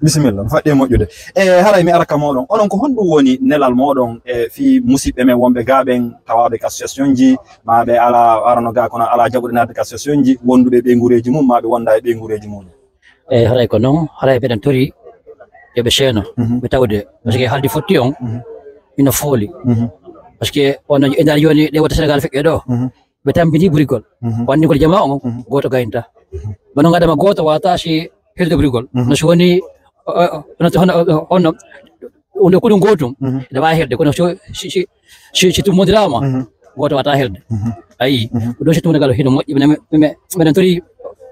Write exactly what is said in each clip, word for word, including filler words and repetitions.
Bisimilla, no faɗɗi e moƴƴude. E haray mi ara ka mooɗon. Onon ko honɗum woni nelal mooɗon e fii musiɓɓe men wonɓe gaa ɓen tawaaɓe ka association ji, maa ɓe alaa arano gaa kono alaa jaɓude naatde ka association ji, wonduɓe e ɓeynguureeji mum, maa ɓe wonda e ɓeynguureeji mum? E haray ko non, haray mbeɗen tori yo ɓe ceeno, mhm, ɓe tawde. Parce que haaldi fotti on, mhm, ina fooli. Mhm. Parce que on e nder jooni ɗe wota Sénégal feƴƴe ɗo. Mhm. Ɓe tambini burigol. Mhm. Wandi ngol jamaa on, mhm, gooto gayinta. Mhm. Bano ngadama gooto wata si hirde burigol. Mhm. No si woni, o, o, hono, hono, hono, wonde ko ɗum gootum, mhm, ene waawi hirde, kono so, si, si, si, si tummondirama, mhm, gooto wata hirde. Mhm. Ayi, mhm, ko ɗum si tummondiral hino moƴƴi, minen, minen, minen tori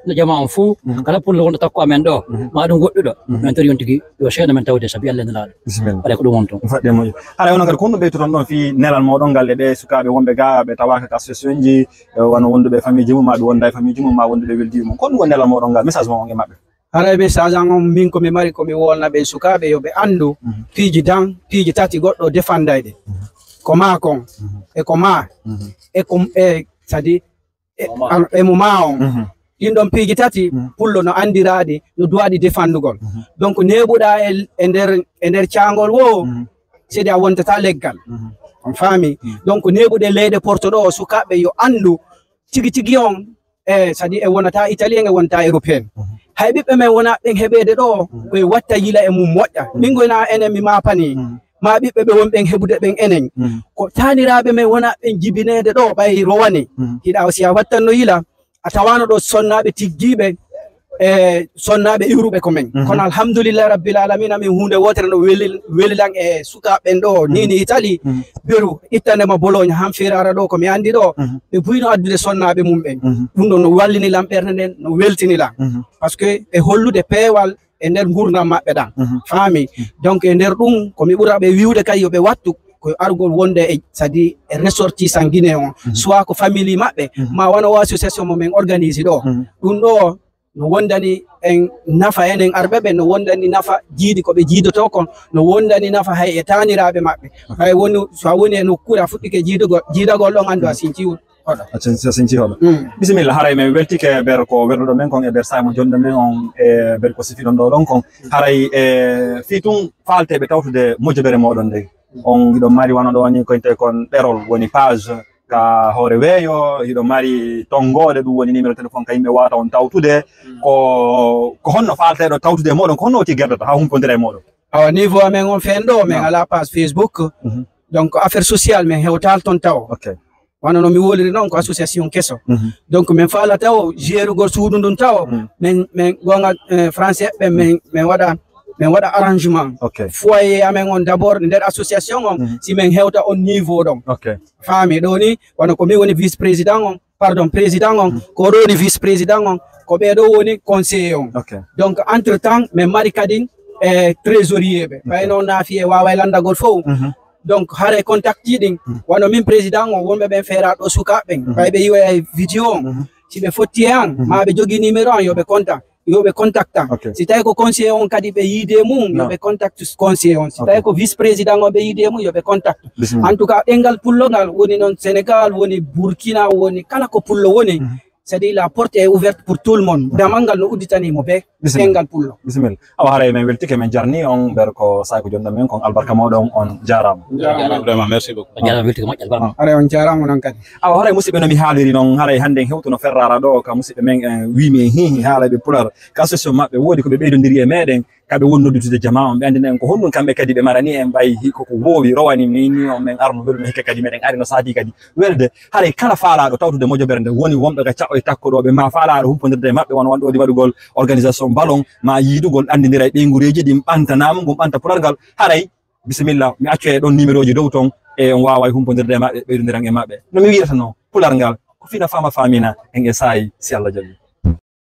no jamaa on fuu, mhm, kala pullo wonɗo takko amen ɗo, mhm, ma ɗum goɗɗuɗo, mhm, minen tori on tigi, yo ceeno men tawde sabi Allah e Nelaaɗo. Bisimilla. Haray ko ɗum woni toon. Faɗɗi e moƴƴude. Haray onon kadi, ko honɗum ɓeytoton ɗon fii nelal mooɗon ngal e ɓee sukaaɓe wonɓe gaa, ɓe tawaaka ka association ji, e wano wonduɓe e famille ji mum, maa ɓe wonda e famille ji mum, maa wonduɓe e weldiiɓe mum? Ko honɗum woni nelal mooɗon ngal, message mon on e maɓɓe? Haray message an on, min ko mi mari ko mi wolna ɓen sukaaɓe yo ɓe anndu, mhm, piiji dan, piiji tati goɗɗo defandayɗe. Mhm. Ko maa kon, mhm, e ko maa, mhm, e ko, e, c'est-à-dire, e, an-, e mo maa on. Mhm. Ɗin ɗon piiji tati, mhm, pullo no anndiraɗi, no duwaɗi defandugol. Mhm. Donc, neeɓuɗaa e, e nder, e nder caangol woo, mhm, sedi a wontata leggal. Mhm. On faami? Mhm. Donc, neeɓuɗe leyɗe Porto ɗo, sukaaɓe yo anndu tigi tigi on, e, c'est-à-dire, e wonata Italien, e wonata Européen. Mhm. Hay ɓiɓɓe men wona ɓen heɓeede ɗo, mhm, koye watta yila e mum moƴƴa. Mhm. Min goyna enen mi maapani. Mhm. Ma ɓiɓɓe ɓe won ɓen heɓude ɓen enen. Mhm. Ko taaniraaɓe men wona ɓen jibineede ɗo, ɓay rowani. Mhm. Hiɗa si a wattanno yila, a tawano ɗo sonnaaɓe tiggiiɓe, e sonnaaɓe iwruɓe ko men. Mhm. Kono alhamdulillahi rabbil alamina, min huunde wootere no weli, weli lan e sukaaɓe ɓen ɗo, mhm, ni ni Itali. Mhm. Beru, ittande ma Bologna, han firara ɗo ko mi anndi ɗo, mhm, ɓe buyno addude sonnaaɓe mum ɓen. Mhm. Ɗum ɗon no wallini lan ɓernde nden, no weltini lan. Mhm. Parce que e hollude peewal e nder ngurndan maɓɓe ɗan. Mhm. Faami? Mhm. Donc, e nder ɗum, ko mi ɓura ɓe wiwde kay yo ɓe wattu, ko argol wonde e, c'est-à-dire, e ressortissant guinéen on, mhm, soit ko famille maɓɓe, mhm, ma wano o association mo min organise ɗo. Mhm. Ɗum ɗo no wondani en nafa enen arɓe ɓe, no wondani nafa jiidi ko ɓe jiidoto kon, no wondani nafa hay e taaniraaɓe maɓɓe. Ok. Hay woni, so a woni e nokkuure a fuɗɗike jiidugol, jiidagol ɗon, anndu a sinci hoɗo. A sin-, a sinci hoɗo. Mm. Bisimilla, haray min weltike ber ko werluɗo men kon e ber saay mo jonɗo men on e ber ko sifiɗon ɗo ɗon kon. Haray e fii tun faalteeɓe tawtude mojobere mooɗon nden. On hiɗon mari wano ɗo ni ko intee kon ɗerol woni page ka hoore weeyo, hiɗon mari tonngoode ɗum woni numéro téléphone ka yimɓe wata on tawtude. Mm. Ko, ko honno faalteeɗo tawtude e mooɗon, ko honno woti gerdata haa humpondira e mooɗon? Awa, niveau amen on fen ɗo, min alaa page Facebook. Mhm. Donc, affaire sociale, min hewtaali ton taw. Ok. Wano no mi woliri non, ko association keso. Mhm. Donc, min faalaa taw, gérugol suudu ndun taw, mhm, min, min gonga, eh, français ɓe, min, min waɗa, min waɗa arrangement. Ok. Foyer amen on d'abord, nder association on, mhm, si min hewta on niveau ɗon. Ok. Faami ɗo ni, wano ko min woni vice-président on, pardon, président on, mhm, ko ɗo woni vice-président on, ko ɓe ɗo woni conseiller on. Ok. Donc, entre-temps, min mari kadi, eh, trésorier ɓe. Ok. Ɓay noon na fiye waaway lanndagol fow. Mhm. Donc, haray contact ji ɗin, mhm, wano min président on, wonɓe ɓen feera ɗo sukaaɓe ɓen. Mhm. Ɓay ɓe yiwa e vidéo on. Mhm. Si ɓe fotti e an, mhm, ma ɓe jogii numéro an, yo ɓe contact, yo ɓe contactan. Ok. Si tawi ko conseiller on kadi ɓe yiide mum, yo ɓe contact conseiller on. Si tawi ko vice-président on ɓe yiide mum, yo ɓe contact. Bisimilla. En tout cas, ɗenngal pullo ngal woni noon Sénégal, woni Burkina, woni kala ko pullo woni. Mhm. C'est-à-dire, la porte est ouverte pour tout le monde. Damal ngal no udditanii mo bee. Bisimilla. Ɗenngal pullo. Bisimilla. Awa, haray min weltike, min jarni on, ber ko saay ko jonɗo men kon, albarka mooɗon, on jaaraama. Jaaraama. Vraiment, merci beaucoup. On jaaraama, weltike moƴƴa, albarka. Haray on jaaraama non kadi. Awa, haray musidɓe, no mi haaliri non, haray hannde en hewtuno Ferrara ɗo, ka musidɓe men, eh, wiimi en hiihi haala ɓe Pular, ka association maɓɓe woodi ko ɓe ɓeydondiri e meɗen, ka ɓe woni noddude jamaa on, ɓe anndina en ko honɗum kamɓe kadi ɓe marani en, ɓay hikka ko woowi rowani min ni on, min arno weluno hikka kadi meɗen ari no saadi kadi welde. Haray kala faalaaɗo tawtude mojobere nde woni wonɓe ka caɓɓo e takko ɗo ɓe, ma faalaaɗo humpondirde e maɓɓe, wano wonɓe waɗugol organisation ballon, ma yiidugol anndindira e ɓeynguureeji ɗin, ɓanta naamu ngun, ɓanta pulargal, haray bisimilla, mi accu e ɗon numéro ji dow ton, e on waaway humpondirde e maɓɓe, ɓeydudiran e maɓɓe. No mi wi'irata non, pulargal ko fina faama faamina, en e saayi, si Allah jaɓi.